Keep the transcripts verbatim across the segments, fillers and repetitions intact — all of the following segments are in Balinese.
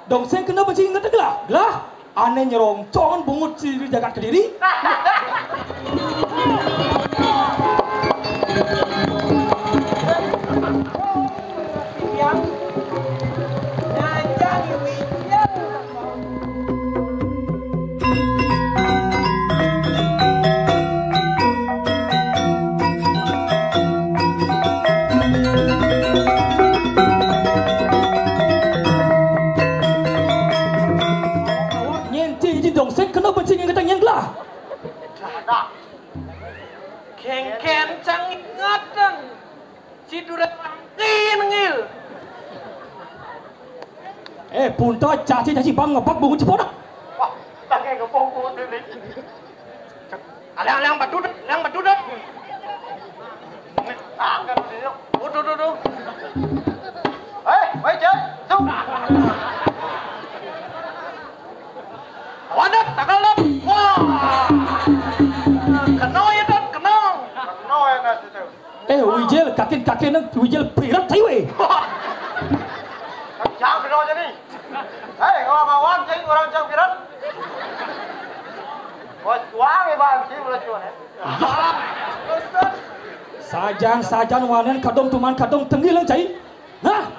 Dong sing kena benci ngetek gelah. Gelah. Ane nyerongcong bungut si jagat Kediri. Nyen ti ji dong sing kena benci ngen ketang nyen gelah. Dah. Kengken cang ingat dang. Ci dure kin ngil. Eh, punta caci caci bang ngebak bungut ciponak. Wah, tak kayak ngebong bungut ini. Alang-alang batu dah, alang batu dah. Angkat dulu. Tuh, tuh, tuh, tuh. Eh, woi, Jen, tuh. Waduh, takal dah. Wah. Kena ya, Dot, kena. Kena ya, Nas, itu. Eh, Wijil, kakin-kakin nang Wijil prirat cai weh. Wah. Jangan kena jadi. Hei, kawan-kawan, cai orang jangan prirat. Bos tuang ya, Bang, sih, boleh cuan ya. Sajan-sajan wanen kadong tuman kadong tengil lang cai. Nah,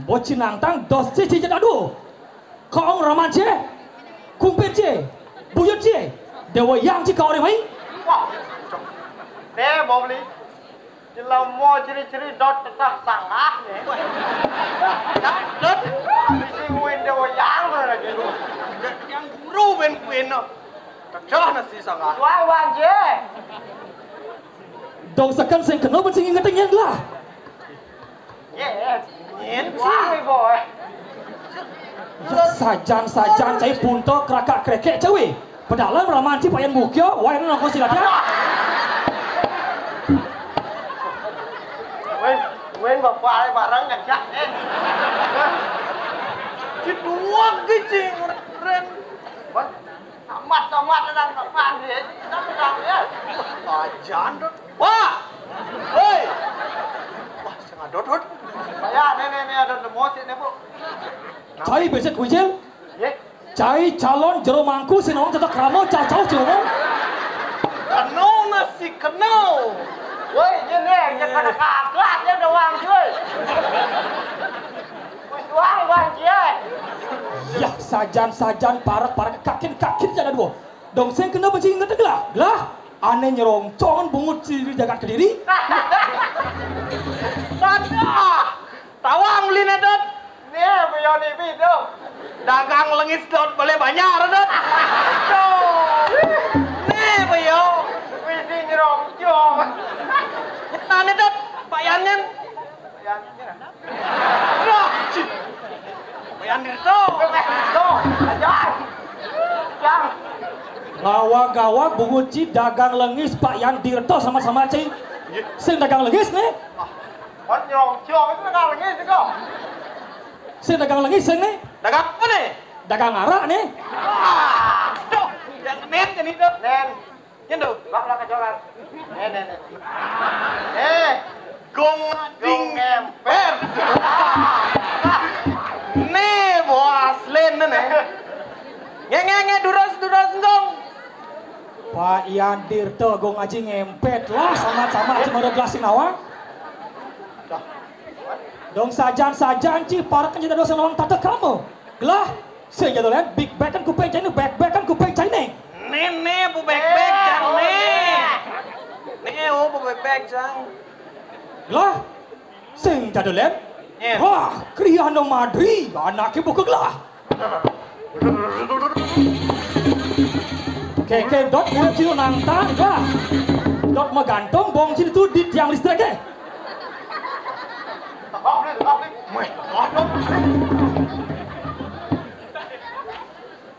bocin nangtang dos cici jadadu. Kaong raman cie, kumpin cie, buyut cie, dewa yang ci kaore mai. Wah, deh, bau beli. Jelamo ciri-ciri dot tetah sangah, ya. Dot. Bisi nguin dewa yang lagi. Yang guru ben kuin, no. Tetah nasi sangah. Wah, wah, je. Dong seken sing kena ben sing inget nyen lah. Ye, nyen sih, boy. Ya, sajan-sajan cai punto kerakak krekek cai weh. Pedalam raman ci payan bukyo, wah, ini nongko silat ya. Wen, wen bapak ai barang ngajak, eh. Ci duak ge, ci, keren. Wah, tamat, tamat, dan bapak, eh. Kita pegang, ya. Pajan, Dut. Wah! Hei! Wah, sing adot, Dut. Saya, nih, nih, nih, ada nemu sih, nih, Bu. Cai besek kucing. Ye? Cai calon jero mangku sing nawang tetep krama cacau cuma. Kena nasi kena. Woi, ye nih, ye kada kagak ye doang, cuy. Wis doang, Bang, ye. Yah, sajan-sajan parek-parek kakin-kakin jana dua. Dong sing kena benci ngetek lah. Lah, ane nyerongcong bungut si jagat Kediri. Sadah. Tawang beli nedot. Nih, beliau nih, Bi, tuh. Dagang lengis dot boleh banyak, dot. Tuh. Nih, beliau. Wisi nyerongcong. Nah, nih, dot. Pak Yanyen. Pak Yanyen. Dah, cih. Pak Yandir tuh. Tuh, ajar. Yang. Ngawag-ngawag bungut ci dagang lengis Pak Yandir tuh sama-sama ci. Sing dagang lengis nih. Kon nyongcong itu dagang lengis itu. Sing dagang lengis sing nih. Dagang apa nih? Dagang arak nih. Aduh, yang nen ini tuh. Nen. Nen tuh. Bak lah kecoran. Nen, nen, nen. Eh, gong ading ngempet. Nih, bos, len nih. Nge, nge, nge, duras, duras, gong. Pak Yandir tuh gong aji ngempet lah sama-sama aji mara gelas sing nawang. Dong sajan-sajan ci parek kan jadado sing nawang tata krama. Gelah, sing jadado len big bag kan kuping cai ne, bag bag kan kuping cai ne. Nih, nih, bu bag bag cang nih. Nih, oh, bu bag bag cang. Gelah, sing jadado len. Wah, kriana madri, anake buka gelah. Kengkeng dot ngirim sinu nangtang, dah. Dot magantung bong sinu tu di tiang listrik, eh. Meh, aduh.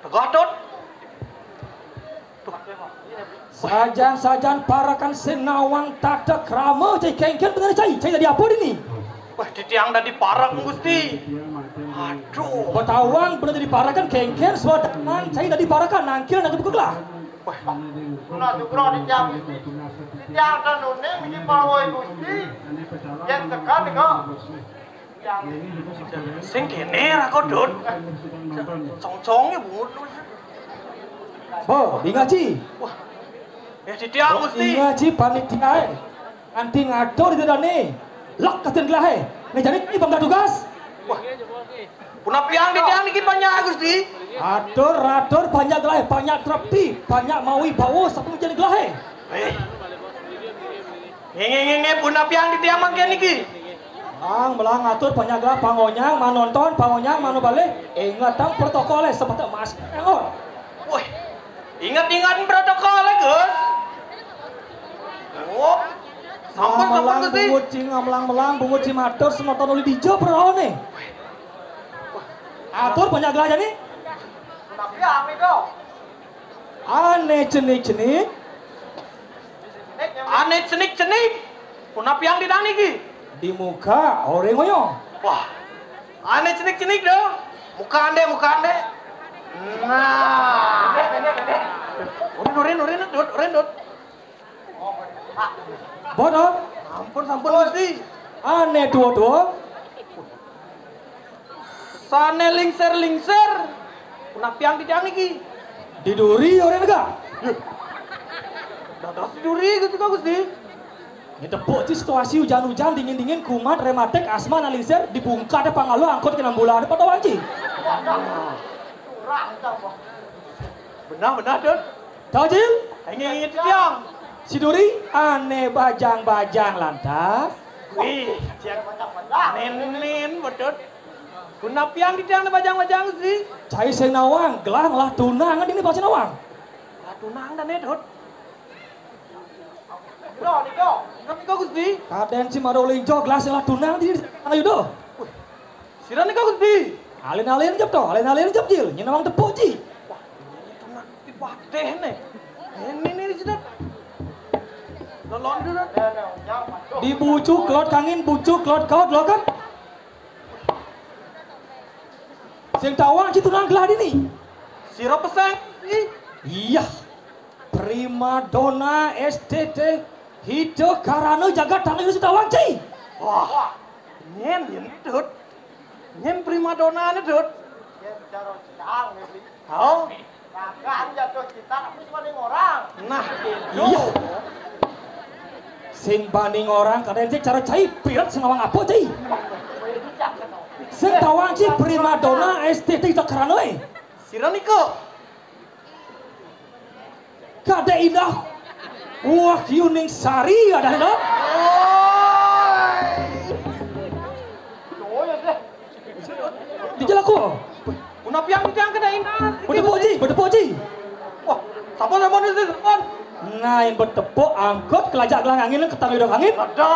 Tegah, Dot. Sajan-sajan parekan sing nawang tata krama cai kengken bener cai, cai dadi apa dini? Wah, titiang dadi parek, Gusti. Aduh. Betawang bener dadi parekan kengken suara tangan cai dadi parekan nangkil nangkil buka gelah. Wah, guna syukur titiang. Titiang tenuning biji parwoi Gusti. Yen tekan nika. Sing kéné ra kok, Dut. Songcongé bungut. Bo, dingeh, Ji. Wah. Ya, titiang, Gusti. Dingeh, Ji, panitiaé. Anti ngatur ida dané. Lek katon gelahé. Né jani ibang tugas. Wah. Punapiang titiang niki panjak, Gusti. Atur, atur, panjak gelahé, panjak trepti, panjak mawi bawa, sapa menjadi gelahé. Eh. Nggih, nggih, nggih, nggih, punapiang titiang mangkin niki. Melang, melang atur panjak gelah, pangonyang, manonton, pangonyang, mano balih. Ingetang protokolé, sepatu mas. Engon. Woi, inget-inget protokolé, Gus. Oh, sampun, sampun, Gusti. Bungut cing, melang, melang, bungut cing matur, semeton uli dija peraoné. Atur panjak gelah jani. Punapiang niki? Ané cenik-cenik. Ané cenik-cenik. Punapiang titiang niki? Di muka, oré ngoyo. Wah. Ané cenik-cenik dong. Muka andé, muka andé. Nah. Urin, urin, urin, Dut, urin, Dut. Bodoh. Ampun, sampun, Gusti. Ané tua-tua. Sané lingsir-lingsir. Punapiang titiang niki? Di duri, oré nega. Dados di duri gitu, Gusti. Ini tepuk, Ji, situasi ujan-ujan, dingin-dingin, kumat, rematik, asma, ané lingsir, dibungkah deh pangalo, angkut kena bulan, pada wanci. Benar, benar, Dut. Tahu, Jil? Ingin, ingin titiang. Si duri, ané bajang-bajang lantas. Wih, cek. Nen, nen, betul. Punapiang titiang né bajang-bajang, Gusti? Cai sing nawang, gelah lah tunang, dini baca nawang. Lah tunang dané, Dut. Nika, nika, Gusti. Kadén si maro linjo gelas lah tunang di ayu do. Sira nika, Gusti. Alin-alin jep to, alin-alin jep, Jil. Nyén nawang tepuk, Ji. Wah, ini tunang di patih né. Ini nih, Ji, Dut. Lolon dulu. Di bucu kelot kangin, bucu kelot kaut, lo kan? Sing tawang, Ji, tunang gelah dini. Sira peséng, Gusti. Iya. Primadona S T T, hita karana jagat tanah ini tawang, Ji. Wah, nyén, nyén, Dut. Nyén primadona né, Dut. Nyén cara cang, Gusti. Oh. Ragan jatuh cinta, tapi cuma ning orang. Nah, iya. Sing banding orang, kadén, Ji, cara cai, piret sing nawang apa, Ji? Sing tawang, Ji, primadona S T T hita karana, eh. Sira nika? Kadé Indah Wahyuningsari ada, Dut. Dijelaku. Punapiang titiang Kadé Indah. Betepuk, Ji, betepuk, Ji. Wah, sampun, sampun, Gusti, sampun. Nah, yang betepuk angkut kelajak gelah angin, ketang udah angin. Ada.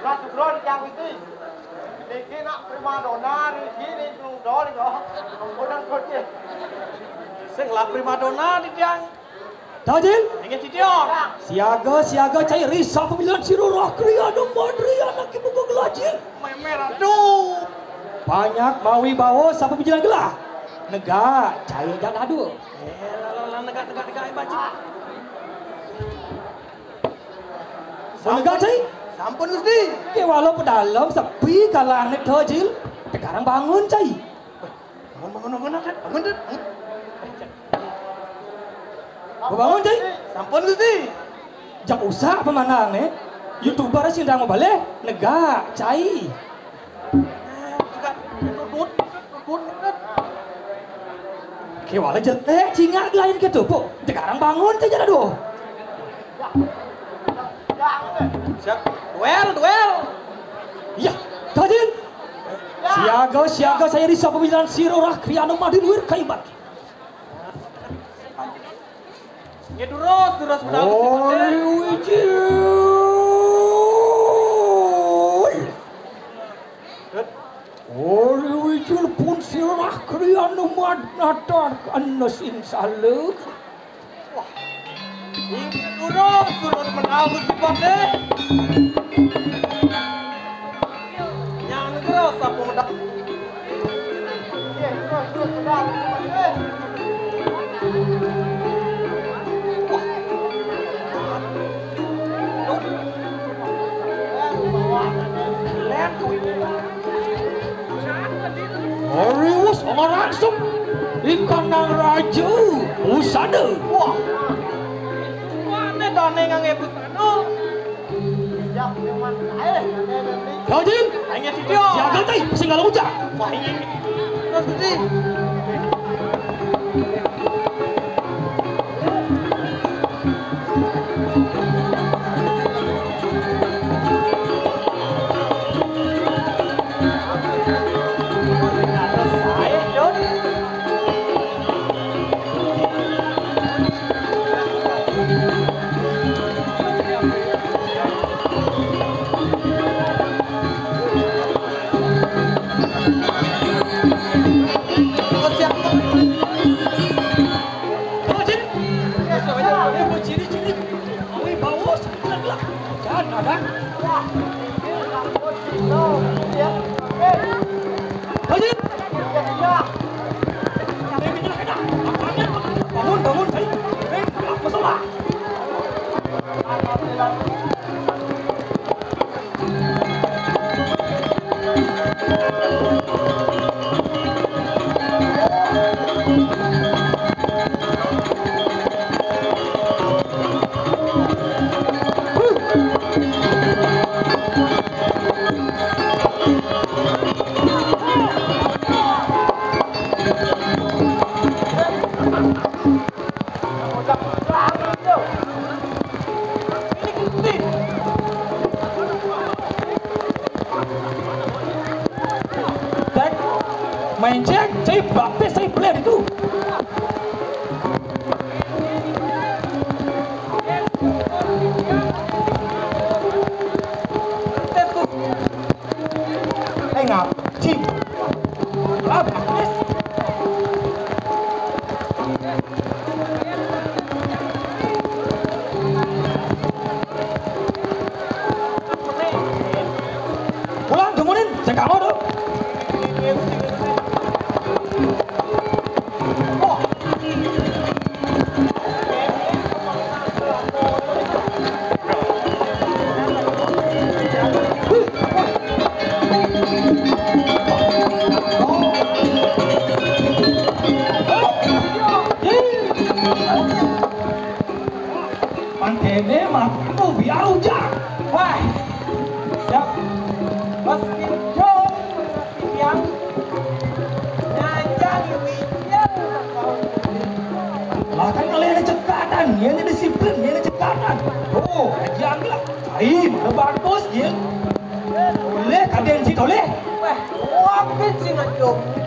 Lah, sebelum titiang, Gusti. Niki nak primadona, niki ning duda nika. Ampun, ampun, nggih. Sing lah primadona titiang. Tahu, Jil? Inggih, titiang. Siaga, siaga, cai risa pemilihan sira roh kriya numadri anak ibu gelah, Jil. Mémé ratu. Panjak mawi bawa sapa pemilihan gelah. Negak, cai jak dadu. Eh, lah, lah, lah, negak, negak, negak, eh, bajik. Menegak, cai? Sampun, Gusti. Kéwala pedalem sepi kalané to, Jil. Tegarang bangun, cai. Bangun, bangun, bangun, Dut. Bangun, Dut. Bangun. Bangun, cai. Sampun, Gusti. Jak usak pemandangné. YouTuber sing ndang mabalih, negak, cai. Kéwala jelék, cingak lain kéto, Pok. Tegarang bangun, cai, jala duh. Siap. Duel, duel. Iya, Kajin. Siaga, siaga, cai risa pemilihan sira roh kriya numadri luir kaibat. Nggih, durus, durus, durus. Ori wijil. Ori wijil pun sira roh kriya numadri natar kana sing saleh. Wah. Inggih, durus, durus, menawi sipate. Nyanggra sapa medal? Arius ngarangsuk ikanang raja busana. Wah. Mane dane ngangge busana? Jajin. Ayo, Siti. Siaga, tai, sing kalau ucap. Wah, ini. Terus, Siti. Bangun, bangun, saya. Eh, apa salah? Cek, main cek, cek, baptis, cek, player itu. Eh, ngap, cing. Ah, baptis. Pulang, tungguin, saya kalah dong. Mangkene mah, biar ujang. Wah. Siap. Bos Kim Jong, Kim Yang. Nyajang Win Yang. Lah kan oleh cekatan, ya, ini disiplin, ya, ini cekatan. Oh, aja lah. Ai, mana bagus, ya. Boleh, kaden si boleh. Wah, wapit sih ngejok.